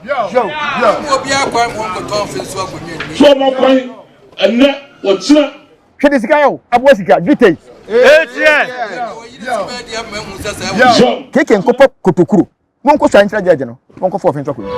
So ɔmo kwan ɛnɛ ɔkyena. Hwɛ de sika yɛ o, aboa sika, dwetɛ yi. KK nkɔpɔ kotokuro na ɔnkɔ sua nkyerɛ judge no na ɔnkɔfa ɔfe nso akonnwa.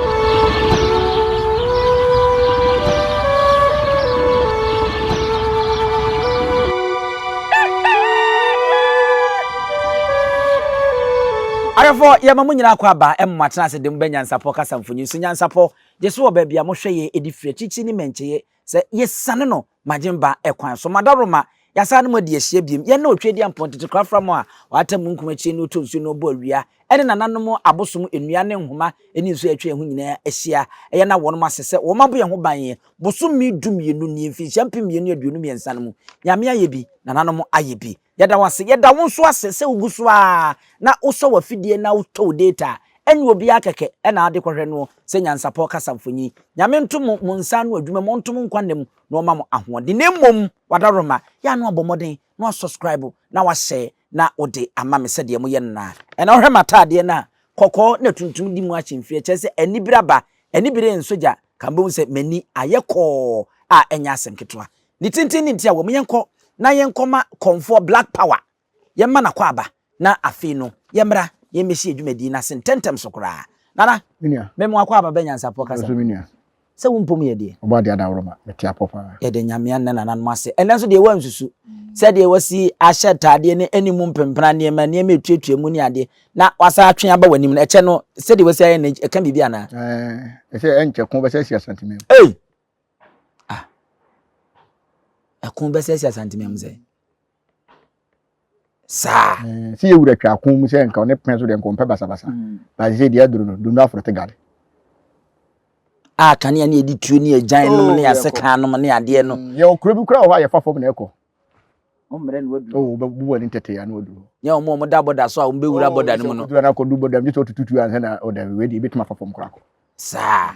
Ahwɛfoɔ, yɛma mo nyinaa akɔ aba ma mo atena ase de mo bɛ Nyansapɔ kasa mfonyin so. Nyansapɔ gye so wɔ baabi a mohwɛ yɛ ɛdi firi akyirikyiri ne mmɛnkyɛeɛ sɛ yɛsiane no Magyemba kwan so. Madaroma, yɛasan ne mo adi ahyia biom. Yɛn ne Otwedeampɔn, Tetekorafra mo a wɔatam munkum akyire ne ɔtɔ nsuo ne ɔbɔ awia, ne nananom abosom nnua ne nhoma ne nsuo a atwa yɛn ho nyinaa ahyia. Yɛn na wɔnom ase sɛ wɔn abɔ yɛn ho ban yɛn bosome dumienu nie, mfinhyia 2023 no mu. Nyame ayɛ bi, nananom ayɛ bi. Yɛda wo ase. Yɛda wo nso ase sɛ wogu so ara na wosɔ w'afidie na wotɔ wo data a ɛnyɛ obiara kɛkɛ na ade kɔhwɛ noɔ sɛ nyansapɔ kasa mfonyin. Nyame nto mo mo nsa ano adwuma mu, ɔnto mo nkwa nna mu na ɔma mo ahoɔden. Na mmom w'adaworoma, yɛ a na wabɔ mmɔden na wa subscribe na wa share na wode ama me sɛdeɛ moyɛ no no ara. Ɛna wohwɛ m'ataadeɛ no a, kɔkɔɔ na tuntum di mu ahyɛmfiri, ɛkyerɛ sɛ anibere aba. Anibere nsɔ gya, ka mobɛhu sɛ m'ani ayɛ kɔɔ a ɛnyɛ asɛm ketewa. Ne tenten ne nti a wɔn yɛnkɔ na yɛnkɔma kɔmfoɔ black power yɛmma no akwaaba na afei no yɛmmra yɛmmɛsi yɛn dwumadie no ase ntɛntɛm so koraa. Nana, Me nua. me mo akwaaba bɛ nyansapɔ kasa. Nso me nua. Sɛ wo mpom yɛ deɛ. Ɔbɔ adeɛ adaworoma, mete apɔ paa. Yɛda Nyame ne nananom ase. Ɛnɛ nso deɛ woansusu sɛdeɛ wasi ahyɛ ntaadeɛ ne ɛne mu mpempena nneɛma, nneɛma ɛtuatua mu ne adeɛ na wasan atwe aba w'anim no, ɛkyɛ no sɛdeɛ wasi ayɛ no ɛka biribi anaa? Ɛɛ, ɛsɛ ɛnkyɛ ko bɛsɛ asi Asante mu. Ei! Ah! Ɛko bɛsɛ asi Asante mu sɛ? Saa. Eh, sɛ yɛwura twa ako mu sɛ nka ɔne pɛn so deɛ nka ɔmpɛ basabasa. Mm. Ba sɛ deɛ aduru no, dundu aforo te gale. A kanea ne yɛde tuo ne agyan nom ne oh, asekan nom ne adeɛ no. Mm, yɛwɔ kuro bi koraa wɔ hɔ a yɛfa fam na ɛkɔ. Ɔmmerɛ na waduru. Oh, wobɛbu w'ani tɛtɛ ya na waduru. Nyɛ wɔn a wɔda bɔda so a wɔbɛwura oh, bɔda no mu no. Ɔduru na akɔdu bɔda mu gye sɛ ɔtututu ansa na ɔda wei deɛ ebɛtumi afa fam koraa kɔ. Saa.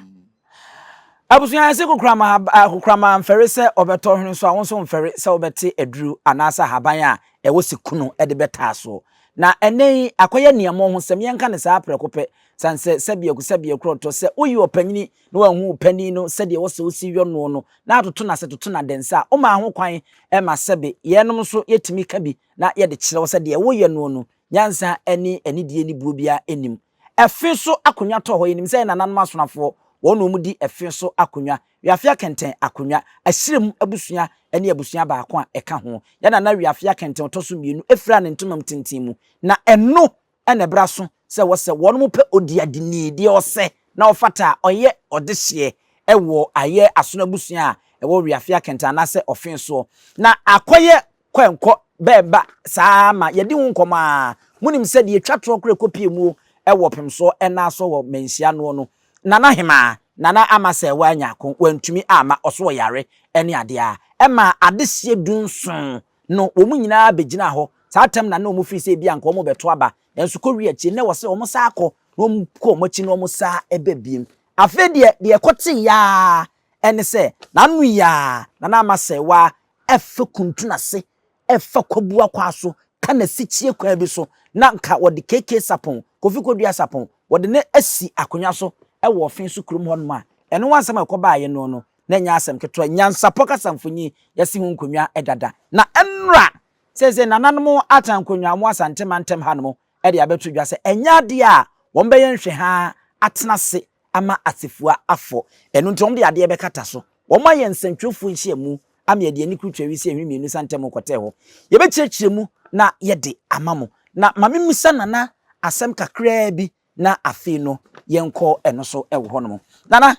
Abusua yɛse kokorama kokorama mfɛre sɛ ɔbɛtɔ hwene so a wo nso mfɛre sɛ wobɛte aduru anaasɛ ahaban a ɛwɔ sekunu de bɛtaa soɔ. Na ɛnnɛ yi akɔyɛ nneɛma ho sɛm yɛnka no saa prɛko pɛ sane sɛ sɛbiako sɛbiako ɔtɔ sɛ woyɛ ɔpanyini na wanhu wo panin no sɛdeɛ ɛwɔ sɛ wosi yɔ noɔ no na atoto no ase toto no adɛnsa a womaa ho kwan ma sɛbe yɛnom nso yɛtumi ka bi na yɛde kyerɛ wo sɛ deɛ woyɛ noɔ no nyansa ne anidie ne buo biara nnim. Ɛfe so akonnwa tɔɔ hɔ, yɛnim sɛ yɛn nananom asonafoɔ, wɔn na wɔdi ɛfe so akonnwa. Wiafe Akɛntɛn akonnwa, Asirem abusua ne abusua baako a ɛka ho. Yɛn nana Wiafe Akɛntɛn ɔtɔ so mmienu firaa ne ntomam tenten mu, na ɛno na ɛberɛ aso sɛ ɛwɔ sɛ wɔnom pɛ odiadeni, deɛ ɔsɛ na ɔfata a ɔyɛ ɔdehyeɛ wɔ ayɛ asono abusua a ɛwɔ Wiafe Akɛntɛn anaasɛ ɔfe soɔ. Na akɔyɛ Kɔ ɛnkɔ bɛɛba saa ara ma yɛadi ho nkɔmmɔ ara. Monim sɛ deɛ ɛtwa toɔ koraa ɛkɔpie muo wɔ pemsoɔ ɛna so wɔ manhyia noɔ no, Nana Hemaa, Nana ama sɛ wanya ako, wantumi amma, ɔso ɔyare ne adeɛ a, ɛmaa adehyeɛ dunson no wɔn nyinaa bɛgyinaa hɔ. Saa tɛm na na wɔn firi sɛ ebia anka wɔn rebɛto aba, nanso kɔwie akyire na ɛwɔ sɛ wɔn san kɔ na wɔn kɔ wɔn akyi na wɔn san ba biem. Afei deɛ, deɛ ɛkɔteeɛ ara ne sɛ, n'ano yi ara, Nana ama sɛ wa ɛfa kuntun ase, ɛfa kwabua kwa so, ka n'asikyie kwan bi so, na nka wɔde KK Sarpong, Kofi Kodua Sarpong, wɔde no asi akonnwa so wɔ ɔfe so kurom hɔnom a, ɛno ho asɛm a ɛkɔbaeɛ no no, na ɛnyɛ asɛm ketewa. Nyansapɔ kasamfonin, yɛasi ho nkonnwa dada. Na ɛnnora, seesei nananom atena nkonnwa wɔ Asante mantam hanom de abɛto dwa sɛ ɛnyɛ adeɛ a wɔbɛyɛ nhwɛhaa atena ase ama asefua afɔ. Ɛno nti wɔde adeɛ bɛkata so. Wɔayɛ nsɛntwerɛfoɔ nhyiamu ama yɛde ani kurutua wisi ahwini mmienu sa ntam kɔtɛɛ hɔ. Yɛbɛkyerɛkyerɛ mu na yɛde ama mo. Na ma memmisa Nana asɛm kakraa bi na afei no yɛnkɔ ɛno so wɔ hɔnom. Nana,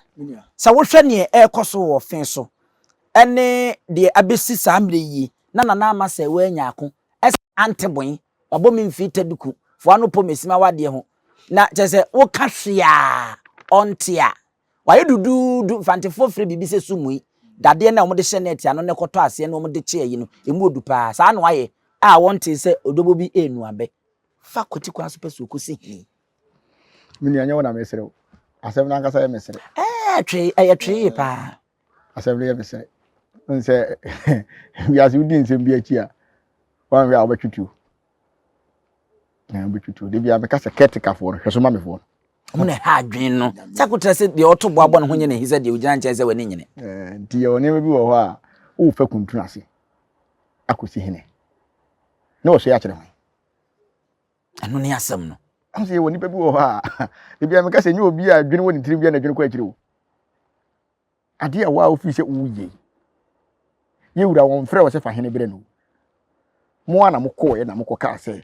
sɛ wohwɛ neɛ ɛrekɔ so wɔ fe so ne deɛ abɛsi saa mmerɛ yi na Nana ama sɛ woanya ako ɛsɛ ante boe wabɔ me mfii taduku fo ano pɔ mesim awadeɛ ho na kyerɛ sɛ woka hwee a ɔnte a wayɛ duduudu mfantefoɔ frɛ biribi sɛ sumui dadeɛ no a wɔde hyɛ nɛɛte ano na ɛkɔtɔ aseɛ na wɔde kye ayi no ɛmu odu paa saa na wayɛ a wɔnte sɛ odwobo bi ɛnu abɛ fa kwati kwan so pɛ sɛ ɔkɔsi hene. Me nua nyɛ wo na mesere wo asɛm no ankasa yɛ mesere. Ɛɛ twee ɛyɛ twee paa. Asɛm no yɛ mesere. N sɛ wiase wodi nsɛm bi akyi a wanhwɛ a wobɛtwe tuo. Na wobɛtwe tuo. Da biara meka sɛ caretakerfoɔ no hwɛ so ma mefoɔ no. Ɔmo na ɛha adwene no. Sɛ akotrɛ sɛ deɛ ɔto boa bɔ ne ho nyɛ n'ahi sɛ deɛ ogyina nkyɛn sɛ w'ani nyene. Nti yɛwɔ nneɛma bi wɔ hɔ a wofa kuntunu ase akɔsi hene na wɔsɔe akyerɛ hwan? Ɛno ne asɛm no. Ɛho sɛ yɛwɔ nnipa bi wɔ hɔ a ebi a meka sɛ nyɛ obi a adwene wɔ ne tirim bia na adwene kɔ akyire o. Adeɛ a woa wofiri sɛ woyɛ yi, yɛwura wɔn frɛ wɔ sɛ fa hene berɛ no. Mo a na mokɔɔɛ na mokɔkaa sɛ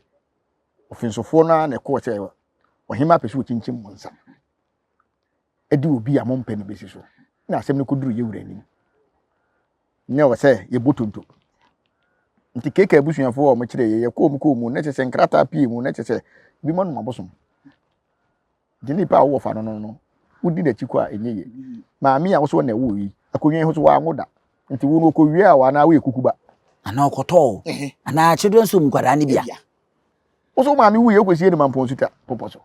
ɔfensofoɔ no ara na ɛkɔɔ sɛ ɔhemmaa pɛ sɛ ɔkyinkyim mo nsa de obi a mompɛ no bɛsi so. Na asɛm no kɔduru yɛwura anim. Nyɛ wɔ sɛ yɛbɔ tonto. Nti keka abusuafoɔ a wɔkyerɛ yɛ yɛkɔɔ mu kɔɔ mu na kyerɛ sɛ nkrataa pie mu na kyerɛ sɛ bi mo anom abosom. Nti nipa a wowɔ fa no no no wodi n'akyi kɔ a ɛnyɛ yie. Maame a wo so na ɛwoo yi akonnwa yi ho so wanwo da. Nti wo no ɔkɔwie a anaa woyɛ kukuba. Anaa ɔkɔtɔ o. Anaa children's home nkwadaa no bi a. Wo so wo maame wuiɛ wokɔsie no Mampɔn Suta bepɔ so.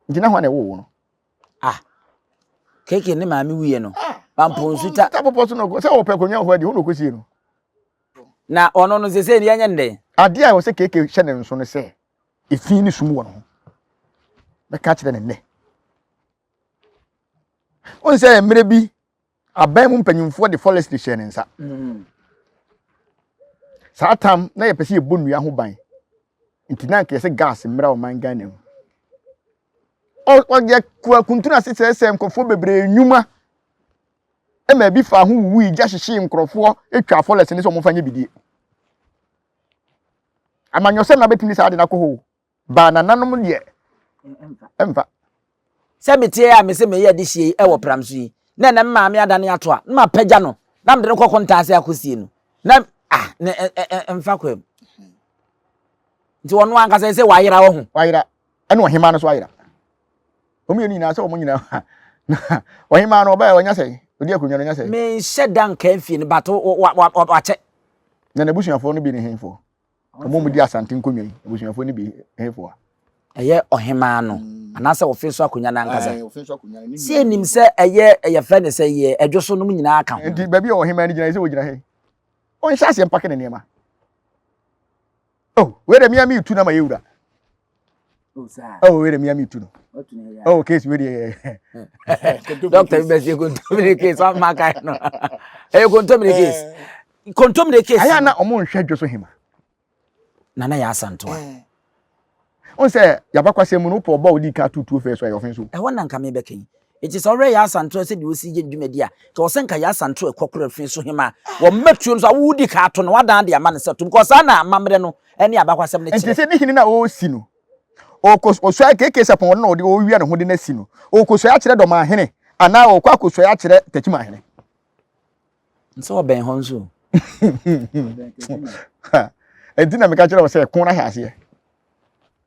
Nti na hwan na ɛwoo wo no? Ah, KK ne maame wuiɛ no, ah, Mampɔn Suta. Suta bepɔ so na ɔkɔ, sɛ ɔpɛ akonnwa wɔ hɔ adi, hɔ na ɔkɔsie no. Na ɔno no sesei no yɛnyɛ no dɛn? Adeɛ a ɛwɔ sɛ KK hyɛ ne nso ne sɛ, efi ne sum wɔ ne ho. Mɛka akyerɛ no nnɛ. Wohu sɛ mmerɛ bi aban mu mpanyimfoɔ de forestry hyɛɛ ne nsa. Mm. Saa tam na yɛpɛ sɛ yɛbɔ nnua ho ban. Nti na anka yɛsɛ gas mmra ɔman Ghana mu. Ɔyɛ kuntunu ase sɛesɛe nkurɔfoɔ bebree nnwuma ma ebi faa ho wuwui, gya hyehyee nkurɔfoɔ, twaa forest ne sɛ wɔmfa nyɛ bidie. Amanyɔsɛm na bɛtumi saa de no akɔ hɔ o. Baa nananom deɛ ɛmfa. Sɛ meteɛ a mese meyɛ adehyeɛ yi wɔ pram so yi na ɛnɛ me maame adane ato a na mapagya no na mede no kɔ kontaa ase akɔsie no na ah ne mfa kwa mu nti ɔno ankasa sɛ wayera wɔ ho. Wayera ɛna ɔhemaa no so ayera wɔn mmienu nyinaa sɛ wɔn nyinaa na ɔhemaa no ɔbɛyɛ ɔnya sɛ ɔdi akonnwa no ɔnya sɛ. Menhyɛ da nka mfie no bato wakyɛ. Na n'abusuafoɔ no bi ne henfoɔ? Wɔn a wɔdi Asante nkonnwa yi, abusuafoɔ no bi hefoɔ a? Ɛyɛ ɔhemaa no anaasɛ ɔfe so akonnwa no ankasa. Sɛ yɛnim sɛ ɛyɛ yɛfrɛ no sɛ yɛ ɛdwo so nom nyinaa ka ho. Nti baabi a ɔhemaa no gyina sɛ ɔgyina he? Ɔnhyɛ aseɛ mpake ne nneɛma. Oh, wei de mea meretu no ama yɛwura. Oh, wei de mea meretu no. Oh, case wei deɛ. Doctor bi bɛsi kontomire case wama kae no. Ɛyɛ kontomire case. Kontomire case. Ayɛ na ɔmo nhwɛ dwo so hema. Nana yɛ asantoa. Eh. Ɔn sɛ yabakwasɛm mu no wopɛ ɔba a ɔdii kan ato tuo fɛɛ so a ɛyɛ ɔfe nso. Ɛhɔ na nka mebɛka yi. Enti sɛ ɔhwɛ Yaa Asantewaa sɛdeɛ ɔsi yɛ ne dwumadi a, nka ɔsɛ nka Yaa Asantewaa kɔ koro fi so hema a, wɔmma tuo no so a wodi ka ato no, wadan de ama no sɛ to because saa na amammerɛ no ne abakwasɛm no Nti kyerɛ. sɛ ne hene no a ɔresi no, ɔkɔ ɔsuae KK Sarpong ɔno na ɔde ɔrewia ne ho de no asi no, ɔrekɔsuae akyerɛ Dɔmahene anaa ɔrekɔ akɔsuae akyerɛ Takyimahene? Nsɛ ɔbɛn hɔ nso. Enti na meka kyerɛ wo sɛ ko no ahyɛ aseɛ.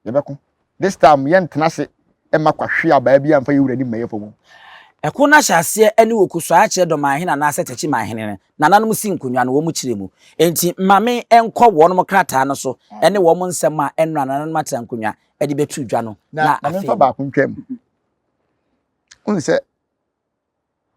Yɛbɛko. This time yɛntena ase mma kwahwe abaa bi amfa yɛn wura anim mmɛyɛ fam. Ɛko no ahyɛ aseɛ ne wɔ Kusuaa akyerɛ Dɔmanhene anaasɛ Takyimanhene no nananom si nkonnwa no wɔn kyerɛ mu. Enti ma me nkɔ wɔnom krataa no so ne wɔn nsɛm a ɛnora nananom atena nkonnwa de bɛto dwa no na afei. Na memfa baako ntwam. Wohu sɛ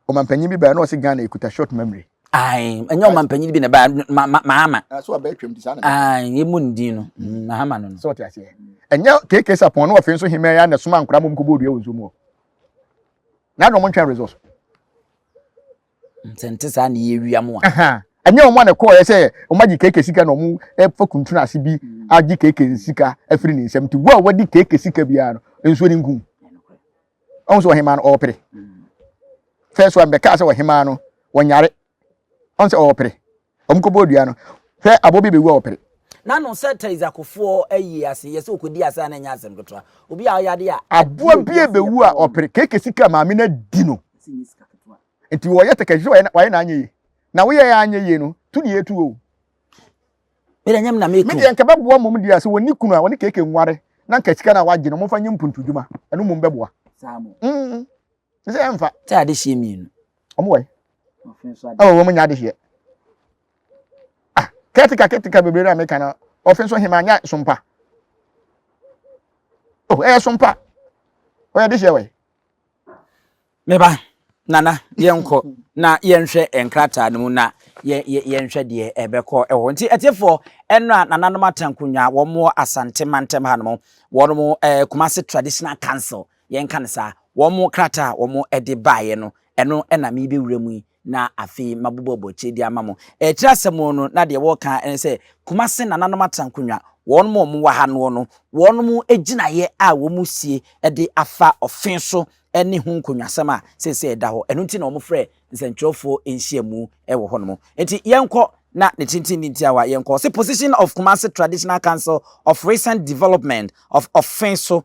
ɔmampanyin bi bae na ɔse Ghana ekuta short memory. Ae, ɛnyɛ ɔmampanyin bi na ɛbae, ma ma Mahama. Ah, so ɔbɛɛ twam ti saa na. Ae, yɛmmu ne din no, mm, Mahama no no. Sɛ ɔte aseɛ. Ɛnyɛ KK Sarpong ne ɔfe nso hemmaa yi ara na ɛsoma nkwadaa ma wɔkɔbɔ dua wɔ nsuo mu hɔ. Na adɛn wɔn ntwɛn results. Sɛ nte saa na yɛwia mo a. Ɛnyɛ wɔn a na ɛkɔɔɛ sɛ wɔn agye KK sika na wɔn ɛfa kuntunu ase bi agye KK sika afiri ne nsam nti wo a wadi KK sika biara no nsuo ne nkum. Ɔhu sɛ ɔhemaa no ɔɔpere. First one bɛkaa sɛ ɔhemaa no wɔnyare. Ɔhu sɛ ɔɔpere. Wɔn kɔbɔɔ dua no. Hwɛ aboɔ bi bɛwu a ɔpere. N'ano sɛ Taizakofoɔ ayi ase yɛ sɛ ɔkɔdi ase a na ɛnyɛ asɛm ketewa. Obi a ɔyɛ adeɛ a. Aboa bi ɛbɛwu a ɔpere. Keke sika maame no adi no. Nti wɔyɛ tɛkɛhye sɛ wayɛ na anyɛ yie. Na woyɛ yɛ anyɛ yie no, tu ne yɛtu o. Me deɛ nyɛ me na meka o. Me deɛ nka bɛboa mmom deɛ a sɛ wɔnni kunu a wɔne KK nware na nka sika no a wagye no wɔmfa nyɛ mpuntudwuma ɛno mmom bɛboa. Saa mo. Mm. Sɛ ɛmfa. Sɛ adehyeɛ mmienu. Wɔn wɔ yi. Ɛwɔ wɔn nyɛ adehyeɛ. Ah, kɛtika kɛtika bebree na meka no ɔfe nso hema nya sompa. Oh, ɛyɛ sompa. Ɔyɛ adehyeɛ wɔ yi. Me ba, Nana, yɛnkɔ na yɛnhwɛ nkrataa no mu na Yɛ yɛ yɛnhwɛ deɛ ɛbɛkɔ ɛwɔ. Nti atiefoɔ, ɛno a nananom atenkonwa wɔn wɔ Asante mantam hanom, wɔn Kumasi Traditional Council, yɛnka no saa, wɔn krataa a wɔn de baeɛ no, ɛno ɛna mebɛwura mu yi na afei mabobɔ abɔkyire de ama mo. Ɛkyerɛ asɛm no na deɛ wɔreka ne sɛ Kumasi nananom atenkonwa, wɔn a wɔwɔ ha noɔ no, wɔn gyinaeɛ a wɔn sie de afa ɔfe so ne ho nkonnwasɛm a seesei ɛda hɔ. Ɛno nti na wɔfrɛ nsɛntwerɛfoɔ nhyiamu wɔ hɔnom. Nti yɛnkɔ na ne tenten ne ntiawa yɛnkɔ. Ɔse position of Kumasi Traditional Council of recent development of Offinso,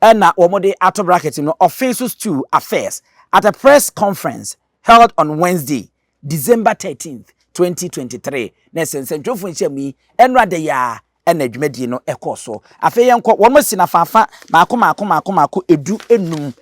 ɛna wɔde ato bracket no, Offinso Stool affairs, at a press conference held on Wednesday, December 13th, 2023. Na ɛsɛ nsɛntwerɛfoɔ nhyiamu yi ɛno ada yi a ɛna dwumadie no ɛkɔɔ so. Afei yɛnkɔ, wɔn asi n'afaafa maako maako maako maako 15,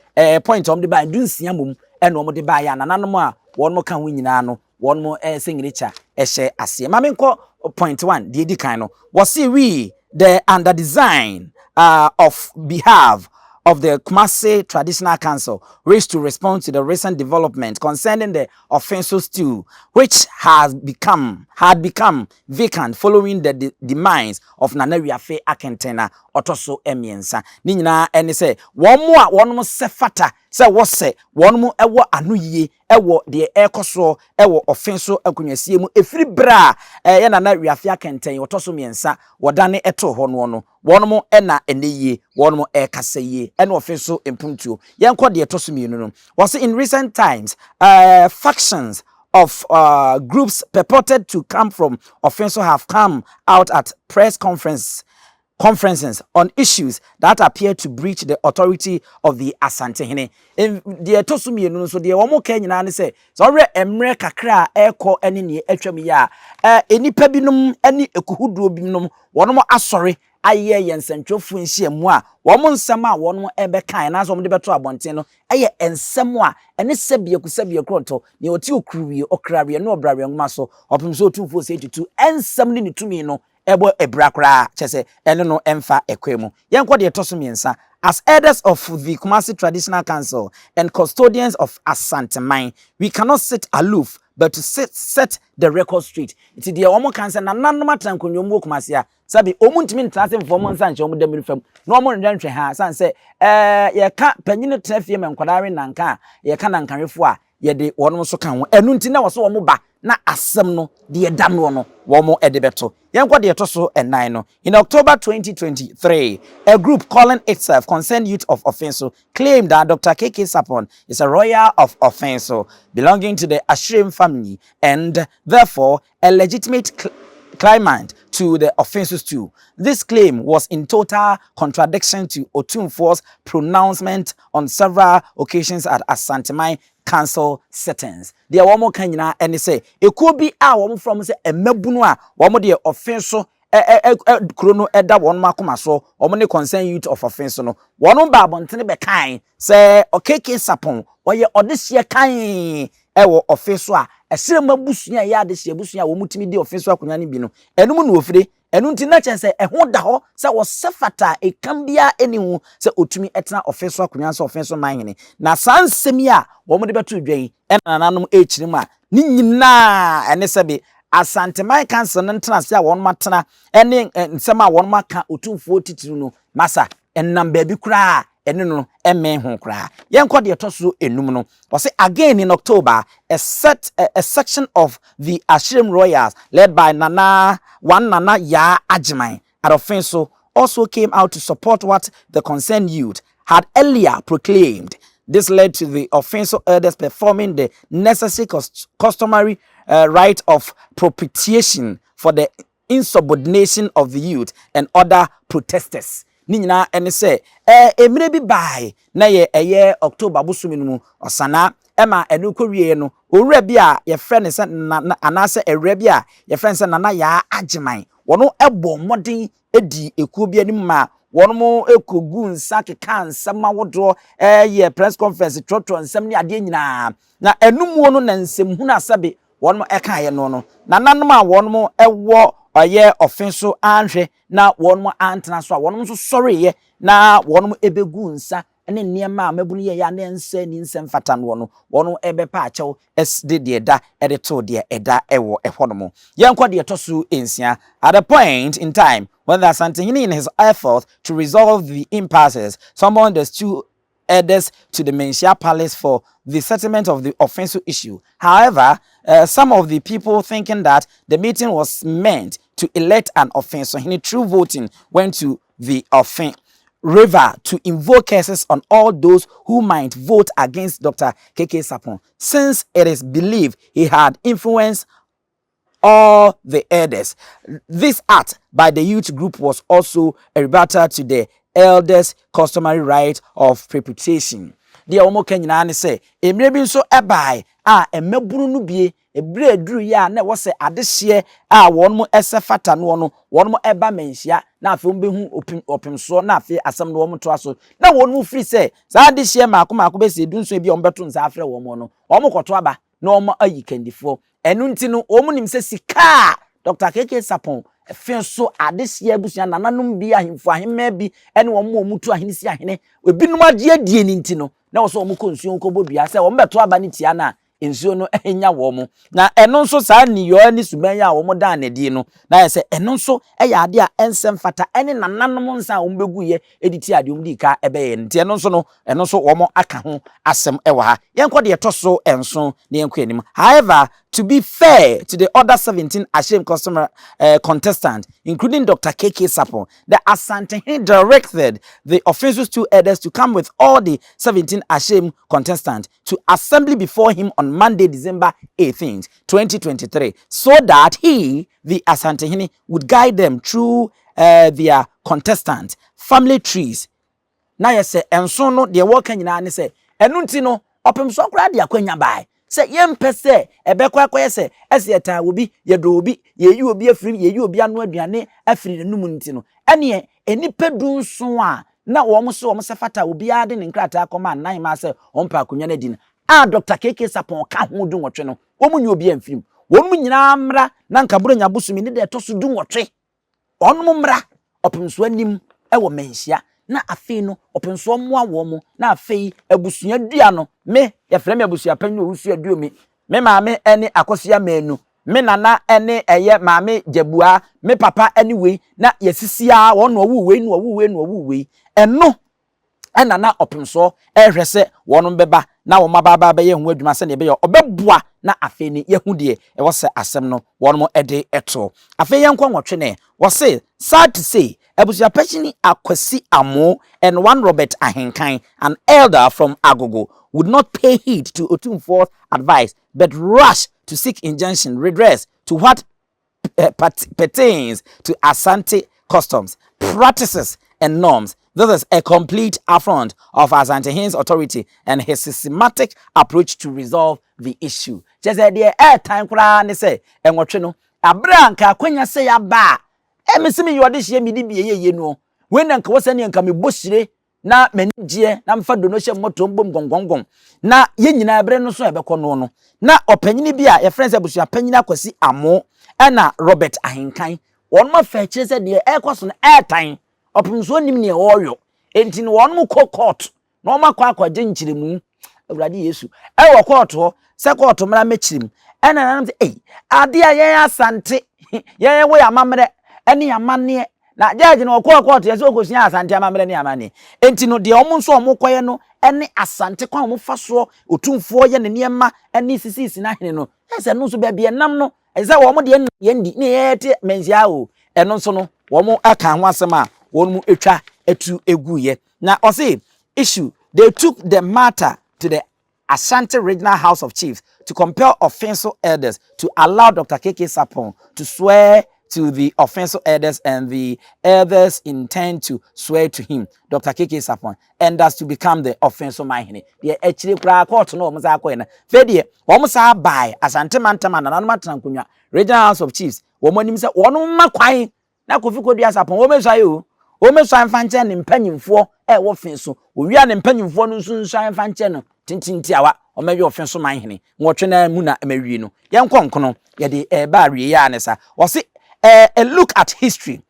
point a wɔde baa 16 mom ɛna wɔde baa yɛ a nananom a wɔn ka ho nyinaa no, wɔn signature ɛhyɛ aseɛ. Maame, nkɔ point one. Deɛ edi kan no, wɔsi we the undersigned of behalf of the Kumasi Traditional Council wish to respond to the recent development concerning the Offinso stool, which has become had become vacant following the demise of Nana Wiafe Akentena ɔtɔ so mmiɛnsa. Ne nyinaa ɛne sɛ wɔn mo a wɔn sɛ fata sɛ wɔsɛ wɔn mo ɛwɔ ano yie ɛwɔ deɛ ɛrekɔ soɔ ɛwɔ Ɔfin so akonnwasie mu efiri berɛ a ɛyɛ Nana Wiafe Akenten ɔtɔ so mmiɛnsa wɔdane ɛtoo hɔ noɔ no, wɔn mo ɛna ɛnɛ yie wɔn mo ɛrekasa yie ɛne ɔfin so mpuntuo. Yɛnkɔ deɛ ɛtɔ so mmienu no. Wɔsi in recent times, factions of groups purported to come from Offinso have come out at press conferences on issues that appear to breach the authority of the Asantehene. Deɛ ɛtɔ so mmienu no nso, deɛ wɔn ka nyinaa ne sɛ, sɛ ɔhwɛ mmerɛ kakra a ɛrekɔ ne nea atwam yi a, nnipa binom ne ekuhudoɔ binom wɔn asɔre ayɛ yɛn nsɛntwerɛfoɔ nhyiamu a wɔn nsɛm a wɔn bɛka anaasɛ wɔn de bɛto abɔnten no yɛ nsɛm a ɛne sɛbiako sɛbiako ntɔ nea ɔte okuruwie ɔkrawie ne ɔbrawie nwoma so ɔpem sɛ Otumfoɔ sɛ tutu nsɛm ne ne tumi no ɛbɔ ebira koraa, kyɛ sɛ ɛne no ɛmfa ɛkwan mu. Yɛnkɔ deɛ ɛtɔ so mmiɛnsa. As elders of the Kumasi Traditional Council and custodians of Asanteman, we cannot sit aloof but to set the record straight. Nti deɛ wɔn kan sɛ nananom atena nkonnwa mu wɔ Kumasi a, sabi wɔn ntumi ntena ase mfa wɔn nsa nhyɛ wɔn dɛm fam na wɔn nhwɛ nhwɛ ha, san sɛ yɛka panyin tena fie ma nkwadaa we nanka a, yɛka nankawefoɔ a yɛde wɔn nso ka ho. Ɛnu nti na wɔso wɔn ba na asɛm no deɛ ɛda noɔ no wɔn de bɛto. Yɛnkɔ deɛ ɛtɔ so ɛnan no. In October 2023, a group calling itself Concerned Youth of Offinso claimed that Dr. KK Sarpong is a royal of Offinso belonging to the Ashrim family and therefore a legitimate claimant to the Offinso stool. This claim was in total contradiction to Otumfuo's pronouncement on several occasions at Asanteman Council sittings. Deɛ wɔn ka nyinaa ɛne sɛ ekuo bi a wɔn from sɛ mmabunu a wɔn deɛ Ɔfin so ɛ ɛ ɛ kuro no ɛda wɔn akoma so, wɔn ne Concern Youth of Ɔfin so no, wɔn ba abɔntene bɛkan sɛ KK Sarpong ɔyɛ ɔdehyeɛ kan ɛwɔ ɔfin so a ɛsrɛm abusua a ɛyɛ adehyeɛ abusua a wɔn tumi di ɔfin so akonnwa no bi no, ɛnum na ofire. Ɛno nti na kyerɛ sɛ ɛho da hɔ sɛ wɔsɛ fata a ɛkam biara ɛni ho sɛ ɔtumi ɛtena ɔfin so akonnwa sɛ ɔfin so man hene. Na saa nsɛm yi a wɔn de bɛto dwa yi, ɛna nananom ɛrekyerɛ mu a ne nyinaa ɛne sɛbe Asanteman Council no ntena ase a wɔn atena ɛne nsɛm a wɔn aka Otumfuo titiri no masa ɛnam baabi koraa ɛne no ɛmɛn ho koraa. Yɛnkɔ deɛ ɛtɔ so enum no. Wɔsɛ again in October, a section of the Ashrim Royals led by Nana one Nana Yaa Agyeman at Offinso also came out to support what the Concerned Youth had earlier proclaimed. This led to the Offinso elders performing the necessary customary rite of propitiation for the insubordination of the youth and other protesters. Ne nyinaa ɛne sɛ mmerɛ bi bae na yɛ ɛyɛ October bosomi no mu ɔsana ɛma ɛno kɔ wie no, owura bi a yɛfrɛ no sɛ Nana anaasɛ awura bi a yɛfrɛ no sɛ Nana Yaa Agyeman, wɔn ɛbɔ mmɔden edi ekuo bi anim ma wɔn mo ekogu nsa keka nsɛm ahodoɔ, ɛyɛ press conference, twerɛtwerɛ nsɛm ne adeɛ nyinaa. Na ɛnumuo no na nsɛmhunu asɛbe wɔn ɛkaeɛ no, nananom a wɔn ɛwɔ ɔyɛ ɔfe so anhwɛ na wɔn antena so a wɔn nso sɔreeɛ na wɔn ebegu nsa. ne nneɛma a mmabunu yɛeɛ a na ɛnsɛ ani nsɛ mfata noɔ no, wɔn rebɛpa akyɛw de deɛ ɛda de too deɛ ɛda wɔ ɛhɔnom. Yɛnkɔ deɛ ɛtɔ so nsia. At a point in time when the Asantehene in his effort to resolve the impasses summoned the two elders to the Manhyia Palace for the settlement of the Offinso issue. However, some of the people thinking that the meeting was meant to elect an Offinsohene through voting went to the Offin River to invoke curses on all those who might vote against Dr. KK Sarpong, since it is believed he had influenced all the elders. This act by the youth group was also a rebuttal to the elders' customary right of propitiation. Deɛ wɔka nyinaa ne sɛ, mmerɛ bi nso bae a mmabunu no bie, ɛberɛ a ɛduruiɛ a na ɛwɔ sɛ adehyeɛ a wɔn sɛ fata noɔ no, wɔn ba manhyia na afei wɔbɛhu opim ɔpemsoɔ na afei asɛm no wɔn toa so. Na wɔn firi sɛ saa adehyeɛ mmaako mmaako bɛsɛ dunson bi a wɔbɛto nsa afrɛ wɔn no, wɔkɔto aba na wɔayi kandifoɔ. Ɛno nti no, wɔnim sɛ sika a Dɔkta KK Sarpong fe so adehyeɛ abusua nananom bi, ahemfo ahemmaa bi ne wɔn a wɔtu ahene si ahene, ebinom agye adie no nti no, na wɔ sɛ wɔkɔ nsuo ho kɔbɔ dua sɛ wɔbɛto aba no tia no a, nsuo no nya wɔn. Na ɛno nso saa nneyɔɛ ne suban yi a wɔdaa no adi no, na ayɛ sɛ ɛno nso yɛ adeɛ a ɛnsɛ mfata ne nananom nsa a wɔbɛguiɛ de tia deɛ wɔdii ka bɛyɛ no. Nti ɛno nso no, ɛno nso wɔaka ho asɛm wɔ ha. Yɛnkɔ deɛ ɛtɔ so nson na yɛnkɔ anim. However, to be fair to the other 17 Ashem customer uh, contestants, including Dr. KK Sarpong, the Asantehene directed the officials two elders to come with all the 17 Ashem contestants to assembly before him on Monday, December 18th, 2023, so that he, the Asantehene, would guide them through their contestant family trees. Na yɛ sɛ nson no deɛ wɔka nyinaa ne sɛ ɛno nti no ɔpemsoɔ koraa de akwanya bae sɛ yɛmpɛ sɛ ɛbɛkɔ akɔyɛ sɛ ɛsɛ yɛtaa obi yɛdɔ obi yɛyi obi afiri yɛyi obi ano aduane afiri n'anum nti no ɛneɛ nnipa dunson a na wɔn so wɔn sɛ fata obiara de ne nkrataa kɔma anan maa sɛ wɔn pɛ akonnwa no adi no a Dr. KK Sarpong ka ho dunwɔtwe no wɔn nyɛ obi amfiri mu wɔn nyinaa mmra na nka Buronya bosome ne deɛ ɛtɔ so dunwɔtwe Wɔnom mmra ɔpemsoɔ anim wɔ manhyia, na afei no ɔpemsoɔ mmoa wɔn, na afei abusua dua no, me, yɛfrɛ me abusua panyin Owusu Aduomi, me maame ne Akosua Manu, me nana ne ɛyɛ maame Gyabua, me papa ne wei, na yɛasisi ara, wɔn na ɔwoo wei, na ɔwoo wei, na ɔwoo wei. Ɛno ɛna na ɔpemsoɔ rehwɛ sɛ wɔnom bɛba na wɔn aba aba abɛyɛ ho adwuma sɛdeɛ ɛbɛyɛ ɔbɛboa na afei no yɛahu deɛ ɛwɔ sɛ asɛm no wɔnom de to. Afei yɛnkɔ nwɔtwe ne wɔse sad to say abusuapakyini Akwasi Amoo and one Robert Ahenkan an elder from Agogo would not pay heed to Otumfuo's advice but rush to seek injunction redress to what pertains to Asante customs, practices, and norms. This is a complete affront of Asantehene's authority and his systematic approach to resolve the issue. Kyerɛ sɛ deɛ ɛretan koraa ne sɛ nwɔtwe no, abere a nka akwanya sɛ yɛaba a, ɛme se meyɛ ɔdehyeɛ mede bi ɛyɛ yie no, wei na nka wɔ sɛ neɛ nka mebɔ hyire na m'ani gyeɛ na mfa dono hyɛ mmɔtoɔ mbom gɔngɔngɔn na yɛn nyinaa berɛ no so a ɛbɛkɔ noɔ no na ɔpanyini bi a yɛfrɛ no sɛ abusua panyini Akwasi Amoo ɛna Robert Ahenkan wɔn afa akyire sɛ deɛ ɛrekɔ so no ɛretan ɔpem so ɔnim deɛ ɔreyɔ enti no wɔn kɔ court na wɔn akɔ akɔgye nkyerɛmu Awurade Yesu ɛwɔ kɔɔto hɔ sɛ kɔɔto mmra mmɛkyerɛ mu ɛna nanom sɛ ei adeɛ a yɛn Asante yɛn wɔ yɛn amammerɛ ɛne yɛn amanneɛ na gyɛɛgye no ɔkɔɔ kɔɔto yɛ sɛ ɔkɔsua Asante amammerɛ ne amanneɛ enti no deɛ wɔn nso wɔn kɔyɛ no ɛne Asante kwan a wɔn fa soɔ otumfoɔ yɛ ne nneɛma ɛne sisisi n'ahene no ɛsɛ no nso baabi ɛnam no ɛsɛ sɛ wɔn deɛ yɛn di ne yɛte manhyia o ɛno nso no wɔn aka ho asɛm a wɔn mu atwa atu eguiɛ na ɔse issue they took the matter to the Ashanti Regional House of Chiefs to compel Offinso elders to allow Dr. KK Sarpong to swear to the Offinso elders and the elders intend to swear to him, Dr. KK Sarpong, and thus to become the Offinso Manhene. Deɛ akyire koraa kɔɔto no wɔn saa kɔɛ no, fɛ deɛ wɔn saa bae Asante mantam a nananom atena nkonnwa, Regional House of Chiefs, wɔn anim sɛ wɔn mma kwan Na Kofi Kodua Sarpong, wɔmmɛsuae o, wɔmmɛsuae mfa nkyerɛ ne mpanyimfoɔ a ɛwɔ fe so. Wɔwie a ne mpanyimfoɔ no nso nsuae mfa nkyerɛ no tenten tiawa, ɔmmɛyɛ ɔfe so man hene. Nwɔtwe no ara mu na mawie no. Yɛnkɔ nkono, yɛde ɛreba awieeɛ a ne sa. Wɔse, A look at history,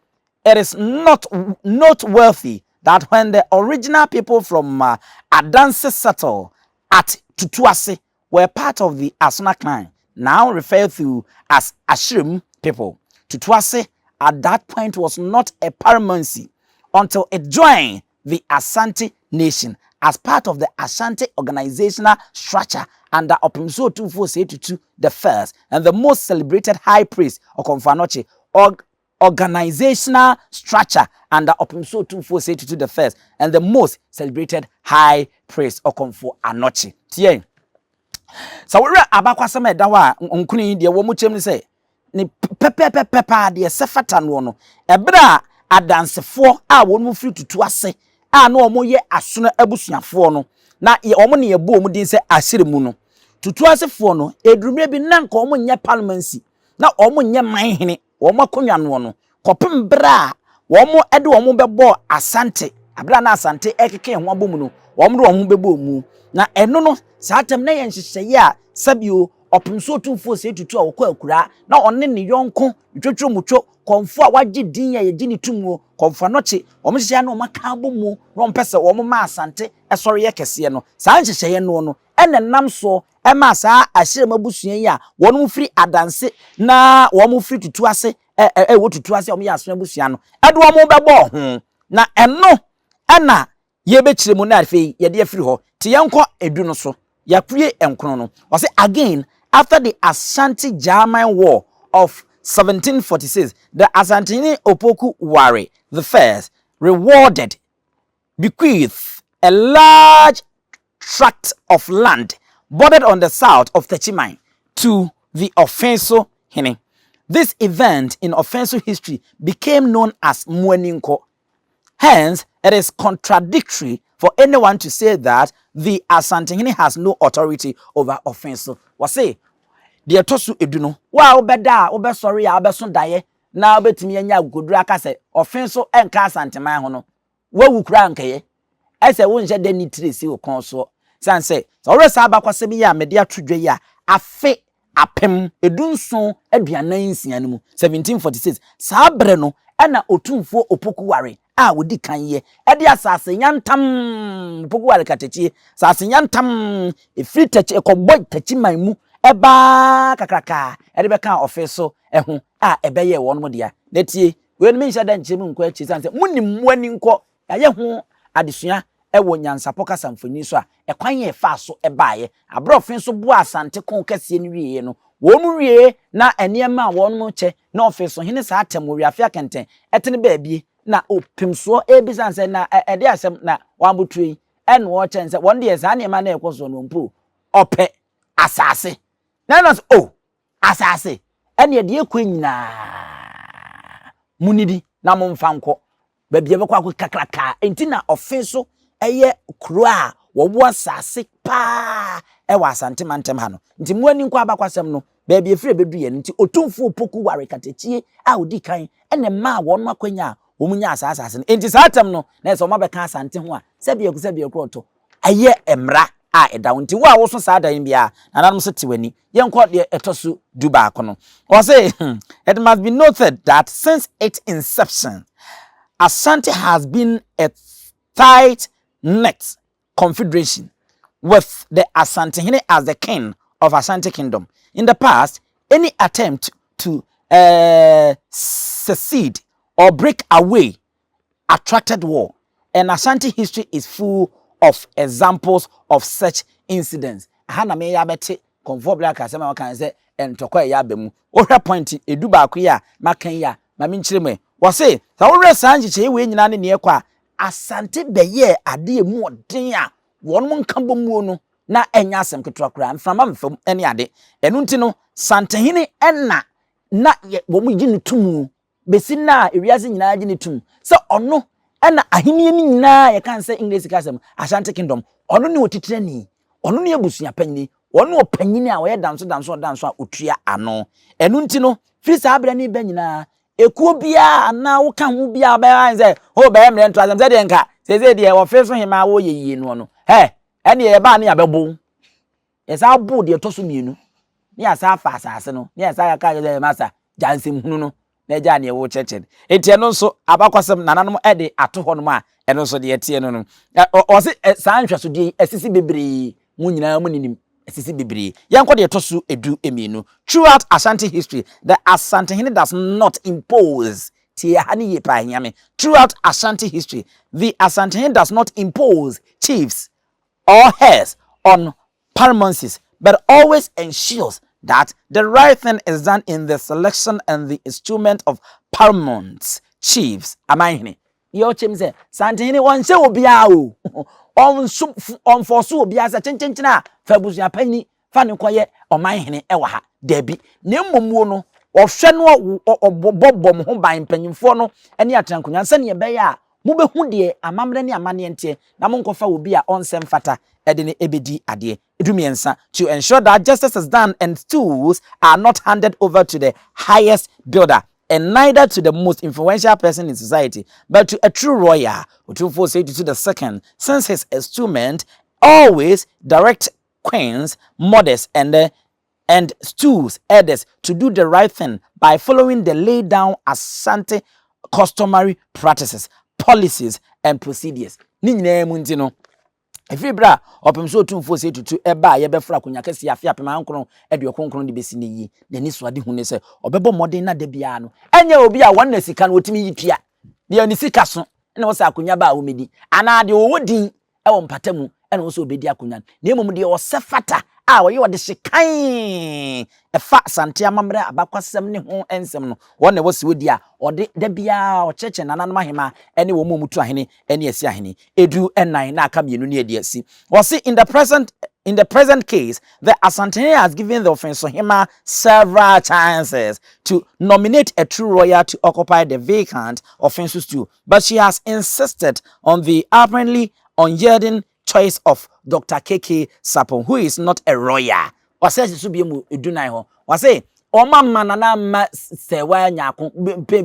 it is not noteworthy that when the original people from uh, Adanse settled at Tutuase were part of the Asona clan, now referred to as Ashirim people. Tutuase at that point was not a paramountcy until it joined the Asante nation as part of the Ashanti organizational structure under Opemsuo Otumfuo Osei Tutu the first and the most celebrated high priest Okomfo Anokye org organizational structure under Opemsuo Otumfuo Osei Tutu the first and the most celebrated high priest Okomfo Anokye. Tie. Sɛ wowerɛ abakwasɛm a ɛda hɔ a nkono yi deɛ wɔ mu kyɛm ne sɛ ne pɛpɛpɛpɛ paa deɛ ɛsɛ fata noɔ no, ɛberɛ a adansefoɔ a wɔn mu firi tutu ase a na wɔn yɛ asono abusuafoɔ no, na wɔn ne yɛbɔ wɔn din sɛ ahyere mu no, tutu asefoɔ no, ɛduru mmerɛ bi na nka wɔn nyɛ parliamentary, na wɔn nyɛ man hene, wɔn akonnwa noɔ no, kɔpem berɛ a wɔn de wɔn bɛbɔɔ Asante, berɛ a na Asante ɛkeka ho abɔ mu no, wɔn de wɔn ho bɛbɔɔ mu. Na ɛno no, saa tam na yɛ nhyehyɛeɛ a sɛbio Ɔpemso Otumfoɔ Osei Tutu a ɔkɔ akuraa na ɔne ne yɔnko Ntwotwomutwo Kɔmfo a wagye din a yɛgye ne tom o, Kɔmfo Anokye, wɔn nhyehyɛeɛ na wɔaka abɔ mu na wɔmpɛ sɛ wɔn ma Asante sɔre yɛ kɛseɛ no. Saa nhyehyɛeɛ noɔ no na ɛnam soɔ maa saa Ahyerɛm abusua yi a wɔn firi Adanse na wɔn firi Tutu ase ɛwɔ Tutu ase a wɔyɛ Asono abusua no de wɔn bɛbɔɔ ho. Na ɛno na yɛbɛkyerɛ mu na afei yɛde afiri hɔ. Nti yɛnkɔ edu no so. Yɛakue nkono no. Ɔse again after the Ashanti German War of 1746, the Asantehene Opoku Ware the first rewarded, bequeathed a large tract of land bordered on the south of Techiman to the Offinso Hene. This event in Offinso history became known as Muaninko. Hence, it is contradictory for anyone to say that the Asantehene has no authority over Offinso. Wɔse, deɛ ɛtɔ so edu no, wo a wobɛda a wobɛsɔre a wobɛso daeɛ na wobɛtumi anya akokoduru aka sɛ Offinso nka Asanteman ho no, woawu koraa nkɛyɛ. Ɛsɛ wonhyɛ da nni tire si wo kɔn soɔ. Sane sɛ, sɛ wohwɛ saa abakwasɛm yi a mede ato dwa yi a, afe 1746 no mu, 1746, saa berɛ no na Otumfoɔ Opoku Ware a ɔdi kan yɛ de asase yantam, Opoku Ware Katakyie, asase yantam ɛfiri Takyi, ɛkɔbɔ Takyi man mu ɛbaa kakraka ɛde bɛkaa ɔfe so ho a ɛbɛyɛɛ wɔn dea. Na tie, wei no menhyɛ da nkyerɛ mu nkɔ akyiri sane sɛ monim mo ani nkɔ, yɛayɛ ho adesua wɔ nyansapɔ kasa mfonini so a, ɛkwan a ɛfaa so baeɛ. Aborɔfo nso boaa Asante ko kɛseɛ no wieeɛ no, wɔn wie na nneɛma a wɔn kyɛ na ɔfeso hene saa atɛm wɔ Wiafe Akɛntɛn ɛtene baabie na ɔpemsoɔ ɛrebisa no sɛ na ɛde asɛm na wɔabotuo yi ɛna ɔkyɛn sɛ wɔn deɛ saa nneɛma na ɛkɔ soɔ no mpo ɔpɛ asase na ɛna sɛ oh Asase, ɛneɛ deɛ ɛkɔ nyinaa monidi na momfa nkɔ baabi a ɛbɛkɔ akɔ kakraka. Enti na ɔfe so ɛyɛ kuro a wɔwɔ asase paa ɛwɔ Asante mantam ha no. Nti mo ani nkɔ abakwasɛm no baabi ɛfiri ɛbɛdu yɛ no. Nti Otumfoɔ Opoku ware katakyie a ɔdi kan ɛna ɛmaa wɔn akwanya a wɔn nyaa saa asase no. Enti saa tam no na ɛsɛ wɔn abɛka Asante ho a sɛbiako sɛbiako ɔtɔ Ɛyɛ mmara a ɛda hɔ. Nti wo a woso saa dan yi biara, nananom nso te w'ani. Yɛnkɔ deɛ ɛtɔ so dubaako no. Ɔse, It must be noted that since its inception, Ashanti has been a tight-knit confederation with the Asantehene as the king of Ashanti Kingdom. In the past, any attempt to uh, secede or break away attracted war and Ashanti history is full of examples of such incidents. Aha na meyɛ abɛte Kɔmfoɔ Black asɛm a ɔka sɛ ntɔkwa ɛyɛ aba mu. Wohwɛ point edu baako yi a maka yi a, ma menkyerɛ mu ɛ. Wɔse sɛ wohwɛ saa nhyehyɛeɛ wei nyinaa ne neɛ ɛkɔ a, Asante bɛyɛɛ adeɛ emu ɔden a wɔn nkabɔmuo no na ɛnyɛ asɛm ketewa koraa, mframa mfa mu ne ade. Ɛno nti no, Santehene na na wɔn gye no to mu besi nnɛ a wiase nyinaa gye no tom sɛ ɔno na ahenni no nyinaa a yɛka no sɛ Engiresi kasa mu Ashanti Kingdom, ɔno ne otitrani, ɔno ne abusua panyin, ɔno ne ɔpanyin a ɔyɛ danso danso ɔdanso a otua ano. Ɛno nti no, firi saa berɛ no ba nyinaa, ekuo biara anaa woka ho biara bɛyɛ ayɛ sɛ ho bɛyɛ mmerɛ nto asɛm sɛdeɛ nka seesei deɛ wɔfe so hemaa wɔyɛ yie noɔ no, hɛ, ɛneɛ yɛbaa ne yɛabɛbo. Yɛsan boo deɛ ɛtɔ so mmienu, ne yɛasan afa asase no, ne yɛasan aka akyerɛ sɛ masa, gya nsɛmhunu no. na agyaa neɛ wokyerɛkyerɛ no. Enti ɛno nso abakwasɛm nananom de ato hɔnom a ɛno nso deɛ ɛteɛ no no. Ɔse saa nhwɛsodeɛ yi asisi bebree, mo nyinaa mo ninim, asisi bebree. Yɛnkɔ deɛ ɛtɔ so 12. Throughout Ashanti history, the Asantehene does not impose, tie ha no yie paa hia me, throughout Ashanti history, the Asantehene does not impose chiefs or heirs on paramountcies, but always ensures that the right thing is done in the selection and the instrument of paramounts, chiefs, amanhene. Deɛ ɔkyɛm sɛ Santehene ɔnhyɛ obiara o, ɔnso ɔnfɔso obiara sɛ kyenkyenkyen a fa abusua panyin fa ne kɔyɛ ɔmanhene ɛwɔ ha. Dabi, na mmom wo no ɔhwɛ no ɔbɔbɔ mo ho ban mpanyinfoɔ no ne atenankonnwa sɛnea ɛbɛyɛ a mobɛhu deɛ amammerɛ ne amanneɛ nteɛ na monkɔfa obi a ɔnsɛ mfata de no bɛdi adeɛ. 13, to ensure that justice is done and stools are not handed over to the highest builder and neither to the most influential person in society, but to a true royal. Otumfuo Osei Tutu the second, since his enstoolment, always direct queens, mothers, and the and stools elders to do the right thing by following the laid down Asante customary practices, policies, and procedures. Ne nyinaa mu nti no, ɛfiri berɛ a ɔpem so Otumfoɔ Osei Tutu ɛba a yɛbɛforo akonnwa kɛseɛ afe 1999 de bɛsi ne yi, n'ani so ade hu ne sɛ ɔbɛbɔ mmɔden na da biara no ɛnyɛ obi a wɔn na sika no wɔtumi yi tua deɛ ne sika so na wɔsɛ akonnwa ba a wɔmɛdi anaa deɛ ɔwɔ din wɔ mpata mu na ɔwɔ sɛ ɔbɛdi akonnwa no, na mmom deɛ ɔsɛ fata a ɔyɛ ɔde hye kann ɛfa Asante amammerɛ abakwasɛm ne ho nsɛm no, wɔn na ɛwɔ sɛ wɔdi a ɔde da biara ɔkyerɛkyerɛ nananom ahema ne wɔn a wɔtu ahene ne asi ahene. 14 na aka mmienu ne adi asi. Wɔse in the present case, the Asantehene has given the Offinsohema several chances to nominate a true royal to occupy the vacant Offinso stool, but she has insisted on the apparently unyielding choice of Dr. KK Sarpong, who is not a royal. Ɔsɛ si so bi mu 14 hɔ. Wɔse ɔma ma nana ma sɛwa nyako pe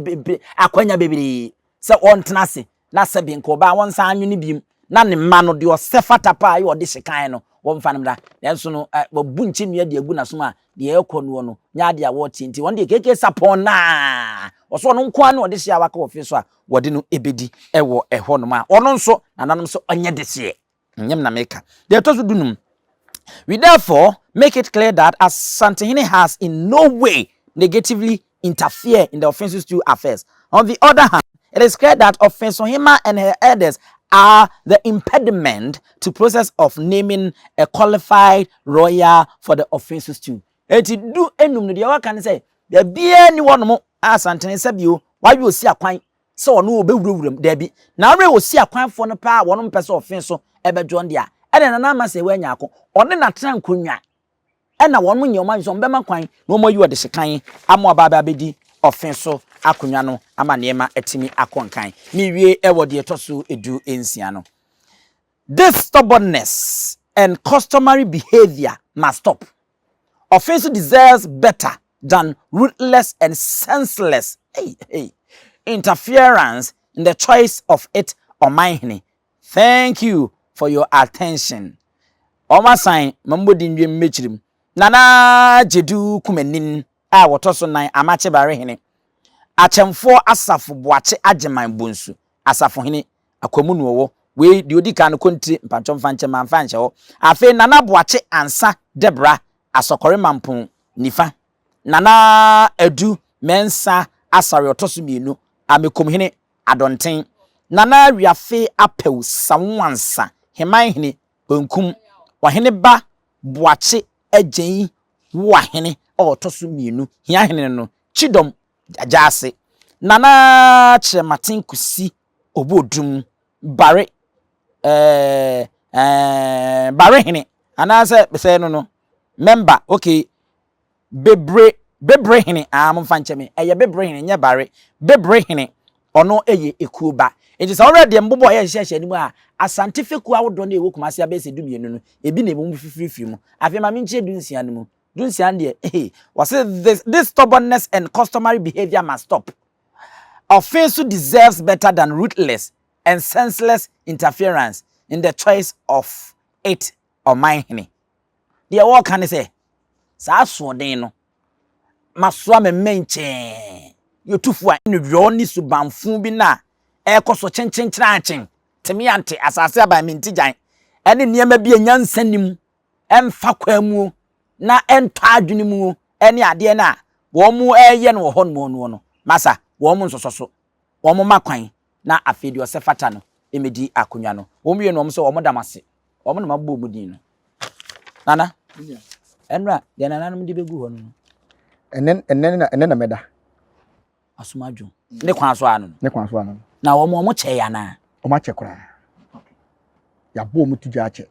akwanya bebree sɛ ɔntena ase na sɛbi nka ɔbaa wɔnsan anwene biem na ne mma no deɛ ɔsɛ fata paa yɛ ɔde hye kan no wɔmfa no mmra. Nanso no wɔbu nkyɛnnua de agu n'asom a deɛ ɛrekɔ noɔ no nyɛ adeɛ a wɔretie nti wɔn deɛ KK Sarpong naa ɔso ɔno nko ara na ɔde hye a waka wɔ fe so a wɔde no ɛbɛdi ɛwɔ ɛhɔ nom a ɔno nso nananom nso ɔnyɛ dehyeɛ nyɛm na meka. Deɛ ɛtɔ so 15, we therefore make it clear that Asantehene has in no way negatively interfere in the Offinso stool affairs. On the other hand, it is clear that Offinsohema and her elders are the impediment to process of naming a qualified royal for the Offinso stool. Eti 15 no deɛ waka ne sɛ baabiara ni wɔnom a Asantehene sɛ bio wayɛ osi akwan sɛ ɔno ɔbɛwurawura mu daabi na awere osi akwanfoɔ no paa wɔnom pɛ sɛ ɔfen so ɛbɛdwoɔ deɛ a ɛna nana ama sɛ wɔanya ako ɔne natena nkonnwa ɛna wɔn nyɛ wɔn adwene sɛ wɔn bɛma kwan na wɔn ayi ɔde sekan ama ɔbaa bɛ abɛdi ɔfe so akonnwa no ama nneɛma atumi akɔ nkan. Mewie ɛwɔ deɛ ɛtɔ so 16 no. This stubbornness and customary behavior must stop. Offinso deserves better than ruthless and senseless, hey, hey, interference in the choice of it ɔmanhene. Thank you for your attention. Ɔmo asan mambɔ di ndwem mmɛkyirim. Nana Gyedu Kumanin a wɔtɔ so nan Amakye Barehene. Akyɛmfoɔ Asafo Boakye Agyeman Bonsu Asafohene Akwamu no ɔwɔ. Wei deɛ odi kan no kontire mpantwɔ mfa nkyɛn mamfa nhyɛ hɔ. Afei Nana Boakye Ansa Debra Asɔkɔre Mampong Nifa. Nana Adu Mensah Asare ɔtɔ so mmienu Amekomhene Adɔnten. Nana Wiafe Apɛw Sawansa Hemanhene Benkum. Ɔhene ba Boakye Agyen Woahene a ɔtɔ so mmienu Hiahene no Kyidɔm Gyaase. Nana Kyerɛmaten Kusi Obodum Bare ɛɛ ɛɛ Barehene anaasɛ sɛ no member, okay, Bebre Bebre hene aa momfa nkyɛ me, ɛyɛ Bebre hene nyɛ Bare Bebre hene, ɔno ɛyɛ ekuo ba. Nti sɛ wɔhwɛ deɛ mbobɔ a yɛhyehyɛ anim a Asante fekuo ahodoɔ no a ɛwɔ Kumasi abɛyɛ sɛ 12 no ebi na ɛwɔ mu fifirifiri mu. Afei ma menkyerɛ 16 no mu. 16 deɛ ee wɔse this stubbornness and customary behavior must stop. Offinso deserves better than ruthless and senseless interference in the choice of it ɔmanhene. Deɛ wɔreka ne sɛ saa asoɔden no masoa me mmɛn nkyɛn. Yɛtu fo a, ne werɛw ne subanfo bi no a ɛrekɔ so kyenkyenkyereankyen, teme-ante, asase aban mente gyan, ne nneɛma bi a nyansa nni mu, ɛmfa kwan mu na ɛntɔ adwene mu ne adeɛ no a wɔreyɛ no wɔ hɔnom noɔ no, masa, wɔn nsosɔ so. Wɔn mma kwan na afei deɛ ɔsɛ fata no mmɛdi akonnwa no. Wɔn wie no wɔn sɛ wɔn da mo ase. Wɔn na mabobɔ wɔn din no. Nana, ɛnora deɛ nananom de bɛgu hɔ no no. Ɛnɛ ɛnɛ na ɛnɛ na mɛda. Asom adwo. Ne kwan so ano no. Ne kwan so ano no. Na wɔn wɔn kyɛ yɛ anaa? Wɔn akyɛ koraa. Yɛabɔ wɔn to gya akyɛ.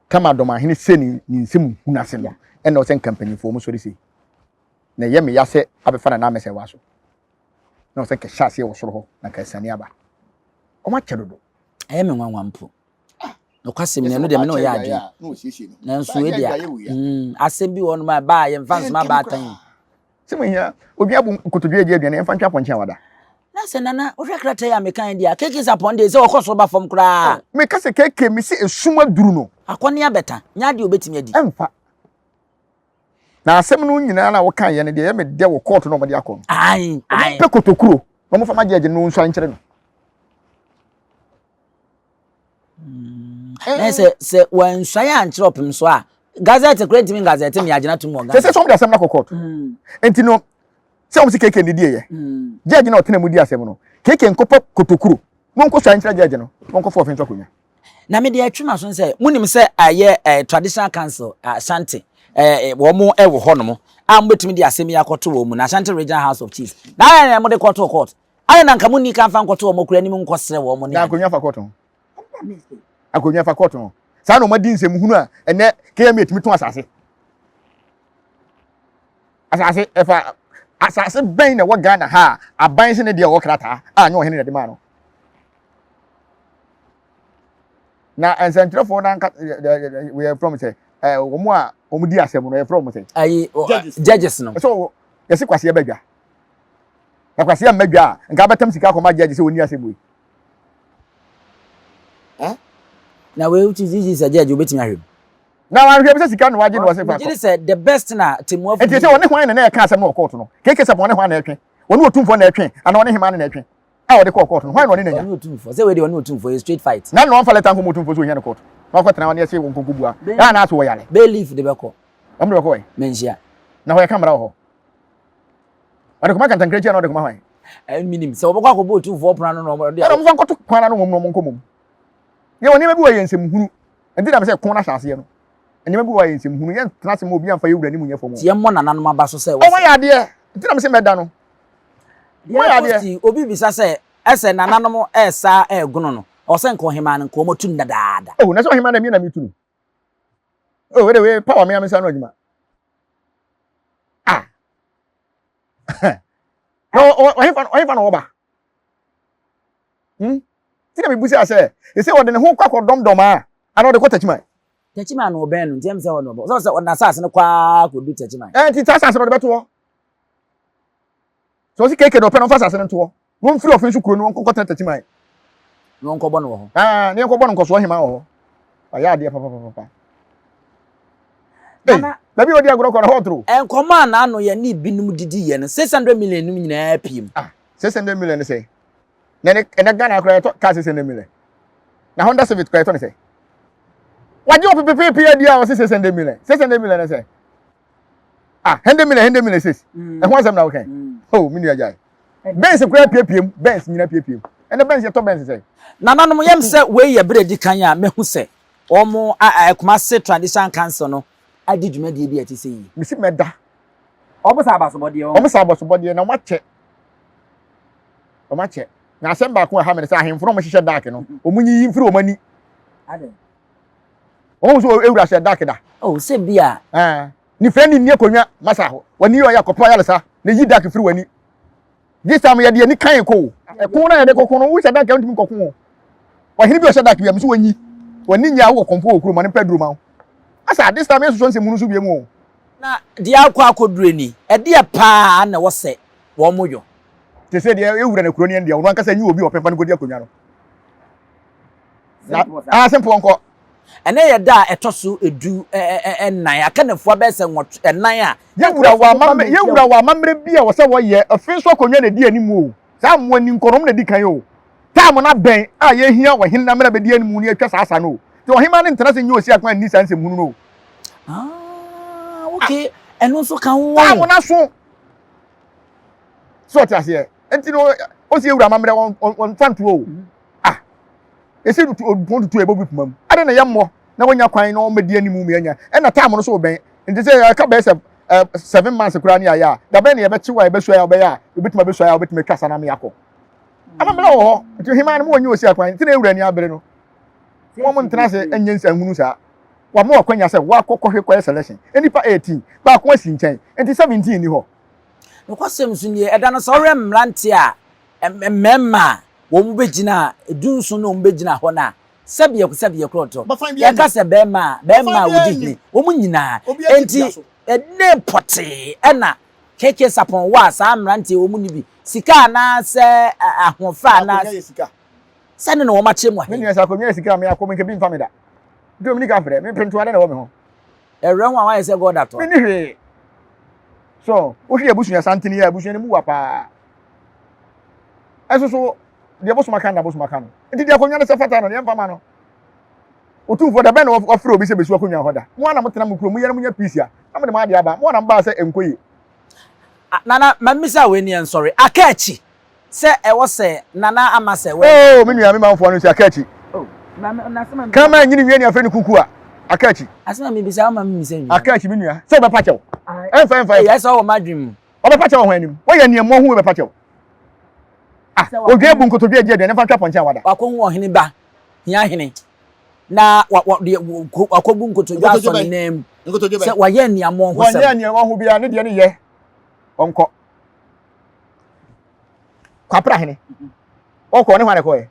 Kama dɔmahene sɛ ne ne nsɛm hunu ase no ɛna ɔsɛ nka mpanyinfoɔ wɔn sɔre sei. Na ɛyɛ me ya sɛ abɛfa nana amɛsɛ wa so. Na ɔsɛ nka hyɛ aseɛ wɔ soro hɔ na nka asiane aba. Wɔn akyɛ dodo. Ɛyɛ me nwanwa mpo. Nokwasɛm ni, ɛno deɛ me ne ɔyɛ adwene. Nanso wei deɛ, mm, asɛm bi wɔ hɔnom a ɛbaa a yɛmfa nsoma abaatan yi. Sɛ mo hia obi abu nkotodwe adi aduane yɛmfa ntwe apɔnkye a wada. Na sɛ nana wohwɛ krataa yi a meka yi deɛ a KK Sapɔn deɛ sɛ ɔkɔ soro ba fam koraa. Oh, meka sɛ KK mesi esum aduru no. Akɔne abɛta nyɛ adeɛ obetumi adi. Ɛmfa. Na asɛm no nyinaa na wɔka yɛ no deɛ ɛyɛ me dɛ wɔ kɔɔto na wɔde akɔ no. Ae, ae. Wɔpɛ kotokuro na wɔfa ma gyɛgye no nsuan nkyerɛ no. Na sɛ sɛ wɔansuan ankyerɛ ɔpem so a gazette kura ntumi gazette mi agyina tum wɔ Ghana. Sɛ sɛ wɔde asɛm no akɔ court. Mm. Nti no sɛ wɔn si keke ne die yɛ. Mm. Judge na ɔtena mu di asɛm no. Keke nkɔpɔ kotokuro. Na wɔnkɔ suan nkyerɛ judge no. Na wɔnkɔ fɔ ɔfɛn so akonnwa. Na me deɛ ɛtwe m'aso sɛ monim sɛ ɛyɛ eh, traditional council Ashanti eh, wɔn wɔ hɔnom a mobɛtumi de asɛm yi akɔto wɔn mu na Ashanti Regional House of Chiefs na ayɛ na mode kɔto court Adɛn na anka munni kan mfa nkɔto wɔn kura anim nkɔsrɛ wɔn ne ade? Na akonnwa fa kɔɔto ho. Akonnwa fa kɔɔto ho. Saa na wɔadi nsɛmhunu a ɛnɛ KMA tumi tɔn asase. Asase ɛfa asase bɛn na ɛwɔ Ghana ha a aban se ne deɛ ɔwɔ krataa a nyɛ ɔhene na ɛde maa no. Na nsɛntwerɛfoɔ no anka wɔyɛ from sɛ wɔn a wɔn di asɛm no yɛ from sɛ. Ayi judges no. So yɛsi kwasi ɛbɛdwa. Na Kwasi amma dwa a, nka abɛtam sika akɔma judge sɛ ɔnni asɛm wei. Eh? Na wei wotu gye sɛ judge wobɛtumi ahwɛ mu. Na wanhwɛ bi sɛ sika na wagye na wɔse fa kɔ. Megye di sɛ the best na temmuafo. Nti sɛ ɔne hwan na na ɛka asɛm no wɔ court no? KK Sarpong ɔne hwan na ɛtwe? Ɔne Otumfoɔ na ɛtwe anaa ɔne hemaa no na ɛtwe? A ɔde kɔɔ court no, hwan na ɔne no anya? Ɔne Otumfoɔ. Sɛ wei deɛ ɔne Otumfoɔ yɛ straight fight. Na na ɔmfa letter nkɔma Otumfoɔ sɛ ohia no court. Na wakɔtena hɔ na yɛse wɔn nkonko bua. Ɛna na ase wɔyare. Bailiff de bɛkɔ. Wɔn de bɛkɔ wɛn? Manhyia. Na hɔ yɛka mmara wɔ hɔ. Ɔde kɔma kantankrankyi anaa ɔde kɔma hwan? Menim sɛ wɔbɛkɔ akɔbɔ otumfoɔ pono ano na wɔde. Ɛna wɔmfa nkɔto kwan ano wɔm na wɔn nkɔ mom. Yɛwɔ nneɛma bi wɔ yɛ nsɛm hunu. Nti na sɛ ko no ahyɛ aseɛ no. Nneɛma bi wɔ yɛ nsɛm hunu. Yɛn tena ase ma obi amfa yɛ wura ne mu nyɛ fam. Ti yɛmmɔ nananom aba so sɛ. Wɔn yɛ adeɛ. Nti na sɛ mɛda no. Wɔn yɛ adeɛ. Obi bisa sɛ ɛsɛ nananom ɛsa ɛgono no. Ɔsɛ nka ɔhemaa no nka wɔn atu no dadaada. Oh, na sɛ ɔhemaa na mi na mi tu no. Oh, wede wei power me amesa no adwuma. Ah. Na ɔhefa ɔhefa na ɔba. Hmm. Ti na mebusa sɛ, ɛsɛ ɔde ne ho kɔ akɔdɔmdɔm a, ana ɔde kɔ Tachiman? Tachiman na ɔbɛn no, nti ɛm sɛ ɔno ɔbɔ. Sɛ sɛ ɔde n'asase no kɔ ara kɔdu Tachiman. Ɛɛ nti saa asase no ɔde bɛto hɔ. Sɛ ɔsi keke na ɔpɛ no ɔmfa asase no nto hɔ. Wɔmfiri ɔfe nso kuro no wɔnkɔkɔ tena Takyiman. Na wɔnkɔbɔ no wɔ hɔ. Ah, ne yɛnkɔbɔ no nkɔsoɔ hema wɔ hɔ. Wayɛ adeɛ papapapa. Ei, baabi a ɔdi agorɔ kɔ no hɔ ɔtoro. Nkɔmmɔ a n'ano yɛ ne binom didi yɛ no, 600 million nom nyinaa pie mu. Ah, 600 million ne sɛ. Na ɛnɛ ɛnɛ Ghana koraa yɛtɔ car 600 million. Na Honda Civic koraa yɛtɔ ne sɛ. Wagye ɔpepepepe adi a ɔse 600 million. 600 million ne sɛ. Ah, 100 million, 100 million sis. Ɛho asɛm na wokan. Oh, me nua gyae. Benz koraa piepie mu, Benz nyina piepie mu. Ɛnɛ Benz yɛtɔ Benz sɛn? Nananom, yɛm sɛ wei yɛ berɛ a ɛdi kan a mahu sɛ wɔn a Kumasi Traditional Council no adi dwumadie bi a ɛte sɛ yie. Mesi mɛda. Wɔn sa abasobɔdeɛ wɔn. Wɔn sa abasobɔdeɛ na wɔn akyɛ. Wɔn akyɛ. Na asɛm baako a ɛha me ne sɛ ahemfo na wɔn hyehyɛ dark no, wɔn nyiyi mfiri wɔn ani. Adɛn? Wɔn nso ewura hyɛ dark da. Oh, sɛ bi a. Ɛɛ, ne fɛ ni nni akonnwa masa hɔ. W'ani yɛ ɔyɛ akɔpɔ ayaresa na yi dark firi w'ani. This time yɛde ani kan kɔ o. Ɛko na yɛde kɔko no, wohyɛ dark a wontumi nkɔko o. Ɔhene bi ɔhyɛ dark bi a, mso wɔnyi. W'ani nyɛ a wowɔ kɔmfo wɔ kurom ma no mpɛ aduro ma wo. Asa, this time yɛnsosɔ nsɛmhunu so biom o. Na deɛ akɔ akɔduru ni, ɛdeɛ paa na ɛwɔ sɛ wɔn yɔ? Te sɛ deɛ ewura na kuro no yɛn deɛ, ɔno ankasa nyi obi a ɔpɛ mfa no nkɔdi akonnwa no. Na, ah, simple nkɔ. Ɛnɛ yɛ da a ɛtɔ so edu ɛnan, aka nafua bɛyɛ sɛ nwɔtwe ɛnan a. Yɛwura wɔ amammerɛ yɛwura wɔ amammerɛ bi a wɔsɛ wɔyɛ ɛfe nso akonnwa na ɛdi anim o saa mmoa ni nkɔ no wɔn na ɛdi kan o taam no abɛn a yɛhia ɔhene na amena bɛdi anim ne atwa saa asa no o nti ɔhemaa no ntena se nyɛ osi akwan nni saa nsɛm hunu no o. Ah, okay. Ɛno nso ka ho. Taam no aso. So ɔte aseɛ. Nti no ɔsi ewura amammerɛ wɔn wɔn fa ntoɔ o. Ah, esi pɔn tutu ɛbɔ bi poma mu. Adɛn na yɛmmɔ na wɔnya kwan na wɔmmɛdi anim mu yɛnya. Ɛna taam no so bɛn. Nti sɛ ɛka bɛyɛ sɛ 7 months koraa ne ayɛ a, dabɛn na yɛbɛkyew a yɛbɛsua a wɔbɛyɛ a yɛbɛtumi abɛsua a wɔbɛtumi atwa sa na yɛakɔ. Amammerɛ wɔ hɔ. Nti hemaa no mo wɔnyɛ osi akwan. Nti na ewura ani abere no. Wɔn ntena ase nyɛ nsɛnhunu saa. Wɔama wakwanya sɛ wakɔ kɔhwɛ kɔyɛ selection. Nnipa 18, baako asi nkyɛn. Nti 17 ni hɔ. Nokwasɛm nso nie, ɛda no sɛ wohwɛ mmeranteɛ a, mmarima a wɔn bɛgyina 17 na wɔn bɛgyina hɔ no a, sɛbeɛ sɛbeɛ korɔtɔ. Yɛka sɛ bɛrima a, bɛrima a wɔdi hene, wɔn nyinaa. Enti ɛdɛn pɔtee ɛna KK Sarpong wɔ a saa mmeranteɛ wɔn nni bi? Sika anaasɛ ahoɔfɛ anaasɛ sɛ ne na wɔn akyerɛ mu ahe? Me nua sɛ akonnwa yɛ sika a me akɔ me nka bi mfa me da. Nti omi nika frɛ, me mpentoa dɛ na ɛwɔ me ho. Ɛwerɛ ho a wayɛ sɛ God atɔ. Menni hwee. So, wohwɛ abusua santene yi a, abusua no mu wa paa. Ɛnso so, deɛ bosom aka na bosom aka no. Nti deɛ akonnwa no sɛ fata no, deɛ mfa ma no. Otumfoɔ da bɛn na wafrɛ obi sɛ bɛsi akonnwa hɔ da? Mo ara na motena mo kurom, moyɛ na monya peace a, na mode mo adeɛ aba. Mo ara na mobaa sɛ ɛnkɔ yie. Nana, ma mmisa wei ne yɛnsɔre. Aka akyi Sɛ ɛwɔ sɛ Nana ama sɛ wɛ. Oh me nua me manfoɔ no nsi aka akyi. Oh ma me na asɛm a. Kraman nyini wie nea frɛ no kuku a aka akyi. Asɛm a mebisa wo ma me misa nwie. Aka akyi me nua sɛ ɔbɛpa kyɛw. Ɛnfa ɛnfa. Ɛyɛ sɛ ɔwɔ m'adwene mu. Ɔbɛpa kyɛw wɔ hwan anim? Woyɛ nea mmoa hu bɛpa kyɛw. Ah odwan bu nkotodwe agye aduane mfa ntwa pɔnkye a wada. Wakɔhu ɔhene ba hia hene na wa wa deɛ wakɔbu nkotodwe asɔ ne nan mu sɛ wayɛ aniammɔn ho sɛm. Wɔnyɛ aniammɔn ho biara ne deɛ ne yɛ ɔnkɔ. Kwapra hene. Ɔkɔ ne hwan na ɛkɔɛ?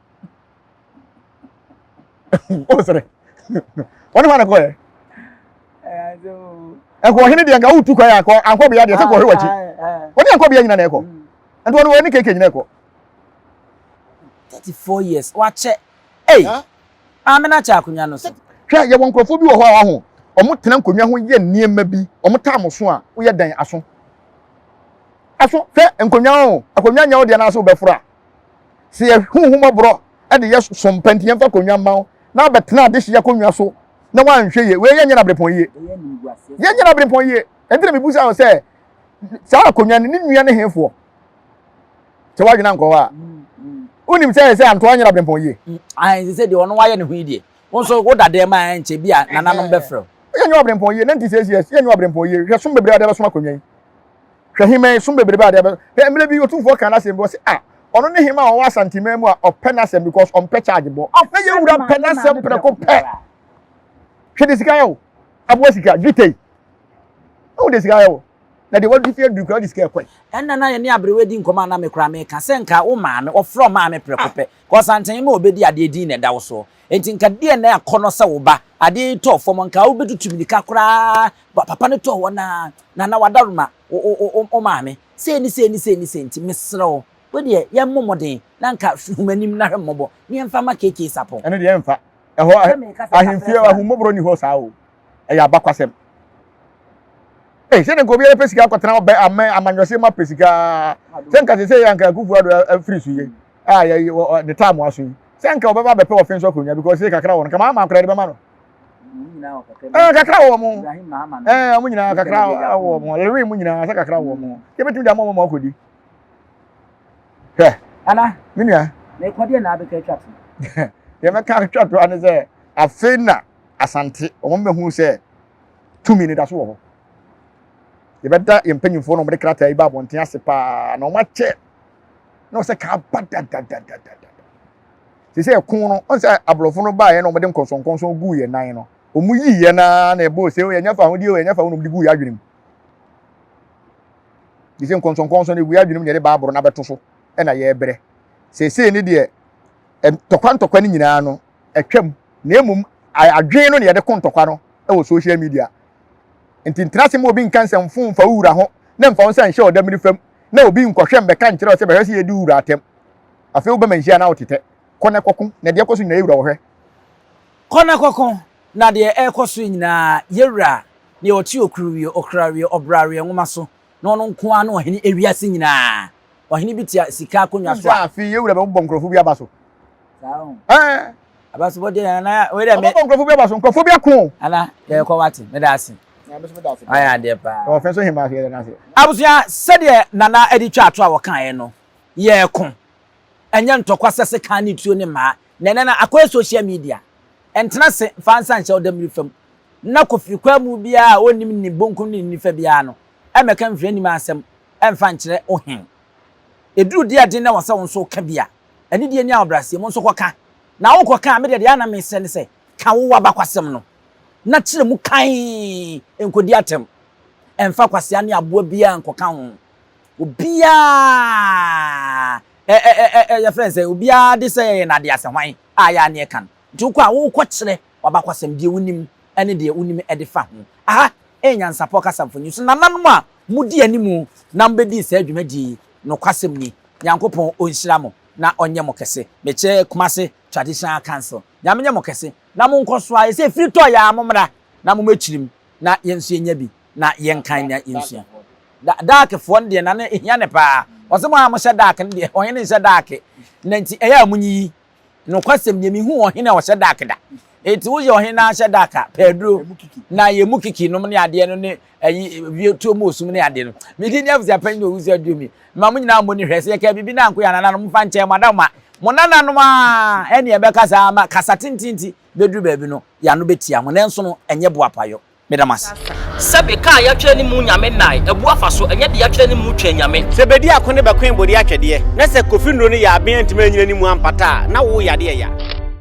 Ɔsere. Ɔne hwan na ɛkɔɛ? Ɛkɔ ɔhene deɛ nka wotu kwan akɔ ankɔ bea deɛ sɛ kɔhwe w'akyi. Ɔne ankɔ bea nyina na ɛkɔ. Nti ɔne ɔne keke nyina ɛkɔ. 34 years wakyɛ. Ei! Maame no akyɛ akonnwa no so. Hwɛ, yɛwɔ nkurɔfoɔ bi wɔ hɔ a waho, wɔn tena nkonnwa ho yɛ nneɛma bi, wɔn taa mo so a, woyɛ dɛn aso? Aso, hwɛ nkonnwa o, akonnwa nyɛ wo deɛ anaasɛ wobɛforo a. Sɛ yɛhu ho mmɔborɔ de yɛ som pa nti yɛmfa akonnwa mma wo na abɛtena adehyeɛ akonnwa so na woanhwɛ yie. Wei yɛnyɛ no aberepɔn yie. Yɛnyɛ no aberepɔn yie. Ɛnti na mebusa wo sɛ saa akonnwa no ne nua ne hefoɔ? Sɛ woadwene ankɔ hɔ a, wonim sɛ sɛ antoa nyɛ no aberepɔn yie. Ayi sɛ deɛ ɔno wayɛ ne ho yi deɛ, wo nso woda dɛm a ɛnkyɛ bi a nananom bɛfrɛ wo. Yɛnyɛ aberepɔn yie, 96 years, yɛnyɛ aberepɔn yie. Hwɛ som bebree a wɔde abɛsom akonnwa yi. Hwɛ hema yi som bebrebe a de hwɛ mmerɛ bi otumfoɔ kaa n'asɛm bi ɔse ah ɔno ne hema a ɔwɔ Asanteman mu a ɔpɛ n'asɛm because ɔmpɛ charge bɔ na yɛ wura pɛ n'asɛm prɛko pɛ hwɛ de sika yɛ o aboa sika dwetɛ yi ɛwo de sika yɛ o na deɛ wadu fi aduru kura de sika ɛkɔe. Ɛnna na yɛne aberewa di nkɔmmɔ a na me koraa meka sɛ nka wo maame, ɔfrɛ wo maame prɛko pɛ, kɔsanten ma ɔbɛdi adeɛ din na ɛda wo soɔ. Enti nka deɛn na akɔnnɔ sɛ wo ba, adeɛ yi tɔɔ fam, nka wobɛtutu mmirika koraa, papa no tɔɔ hɔ no ara, Nana Wadaroma, wo, wo, wo, wo maame, sei ne sei ne sei ne sei nti, mesrɛ wo, wo deɛ yɛmmɔ mmɔden na nka hu m'anim na hwɛ mmɔbɔ na yɛmfa mma KK Sarpong. Ɛno deɛ ɛmfa. Ɛhɔ, ahemfie, ahummɔborɔ nni hɔ saa o. Ɛyɛ abakwasɛm. Ei, sɛdeɛ nka obiara pɛ sika akɔtena ɔbɛ amɛ amanyɔsɛm mu apɛ sika. Sɛ nka sɛ sɛ anka Akufo Addo afiri so yi, a yɛ ne time aso yi. Sɛ nka ɔbɛba abɛpɛ ɔfe nso akonnwa because sɛ kakra wɔ no, kama ama akora de bɛma no. Ɛɛ kakra wɔ mo. Ɛɛ ɔmo nyinaa kakra wɔ mo. Lewe mu nyinaa sɛ kakra wɔ mo. Yɛbɛtumi de ama ɔmo ma ɔkɔdi. Hwɛ. Ana. Me nua. Mekɔ deɛ na abɛka atwa to. Deɛ mɛka atwa to ano sɛ afei na Asante wɔn bɛhu sɛ tumi no da so wɔ hɔ. Yɛbɛda yɛn mpanyinfoɔ na wɔde krataa yi ba abɔnten ase paa na wɔn akyɛ na wɔsɛ kaa ba dadadadadada. Sɛ sɛ ɛko no, wɔn sɛ aborɔfo no baeɛ na wɔde nkɔnsɔnkɔnsɔn guu yɛn nan no, wɔn yii yɛn naa na ɛbɔɔ sɛ yɛnyɛ fa ahodie o yɛnyɛ fa ho na wɔde guu yɛn adwene mu. Sɛ sɛ nkɔnsɔnkɔnsɔn no egu yɛn adwene mu na yɛde baaboro no abɛto so ɛna yɛrebrɛ. Seesei ne deɛ ntɔkwa ntɔkwa no nyinaa no atwam na mmom adwene no na yɛde ko ntɔkwa no wɔ social media. Nti ntena ase ma obi nka nsɛmfo mfa wo wura ho na mfa wo nsa nhyɛ ɔdamini fam na obi nkɔhwɛ mmɛka nkyerɛ wo sɛ bɛhwɛ sɛ yɛdi wo wura atɛm. Afei wobɛma nhyia na wotetɛ. Kɔ na kɔko na deɛ ɛkɔ so nyinaa yɛ wura wɔhwɛ. Kɔ na kɔko. Na deɛ ɛrekɔ so yi nyinaa, yɛwura, deɛ ɔte okuruwie, ɔkrawie, ɔbrawie nwoma so, na ɔno nko ara ne ɔhene ewiase nyinaa. Ɔhene bi te sika akonnwa so a. Afei yɛwura bɛbobɔ nkurɔfoɔ bi aba so. Saa o. Ɛɛ. Abasobɔdeɛ nana wei dɛ me. Ɔbɛbɔ nkurɔfoɔ bi aba so, nkurɔfoɔ bi ako. Ana yɛkɔ wate, meda ase. Ayɛ adeɛ paa. Ɔfɛn so hema yɛda n'ase. Abusua, sɛdeɛ Nana de twa ato a wɔkaeɛ no, yɛreko. Ɛnyɛ ntɔkwa sɛ sekan ne tuo ne mmaa. Na ɛnɛ no, akɔyɛ social media. Ɛntena ase mfa nsa nhyɛ wo dammiri fam na kɔfiri kwamu biara a ɔnnim ne bonkum ne ne nifa biara no mmɛka mfiri anim asɛm mfa nkyerɛ wo he. Ɛduru deɛ ɛden na ɛwɔ sɛ wo nso woka bi a, anidie ne ahobrɛaseɛ mu nso kɔka. Na wokɔka a, me deɛ deɛ a na mesrɛ ne sɛ, ka wo w'abakwasɛm no na kyerɛ mu kann, nkɔdi atɛm. Mfa kwasea ne aboa biara nkɔka ho. Obiara ɛ ɛ ɛ ɛ yɛfrɛ no sɛ obiara de sɛ yɛyɛ no ade asɛ hwan a yɛ a ne ɛka no. Nti wokɔ a wokɔkyerɛ w'abakwasɛm, deɛ wonim ne deɛ wonim de fa ho. Aha yɛ nyansapɔ kasa mfonyin so. Nananom a modi animu na mobɛdii saa dwumadie yi, nokwasɛm ni, Nyankopɔn ɔnhyira mo na ɔnyɛ mo kɛse. Mekyɛ Kumasi Traditional Council. Nyame nyɛ mo kɛse na monkɔ so ara. Ɛsɛ firi tɔ yɛ a mommra na mommɛkyirim na yɛn nso yɛnya bi na yɛnkan na yɛnsua. Da daakfoɔ no deɛ na no ɛhia no paa. Ɔse mo a mohyɛ daak no deɛ ɔhene nhyɛ daake na nti ɛyɛ a monyiyi. Nokwasɛm nie menhuu ɔhene a ɔhyɛ daak da. Enti woyɛ ɔhene na ahyɛ daak a pɛ aduro na yɛ mu kiki nom ne adeɛ no ne ayi wie tuo mu osum ne adeɛ no. Me din ne Abusua Panyin Owusu Aduomi. Mma mo nyinaa mmɔ ni hwɛ sɛ yɛkaa biribi na anko yɛ anananom mfa nkyɛn mo adawoma. Mo nananom a ɛne ɛbɛka saa ma kasa tenten nti bɛduru baabi no yɛn ano bɛtia mo nanso no ɛnyɛ boapayɔ. Meda mo ase. Sɛbe ka a yɛatwerɛ ne mu Nyame nnae, abu afa so, ɛnyɛ deɛ yɛatwerɛ ne mu Twɛn Nyame. Sɛ bedi ako ne bɛkoe bode atwɛdeɛ, na sɛ Kofi nnuro no yɛ aben antumi anyina ne mu ampata a, na wo yadeɛ ya.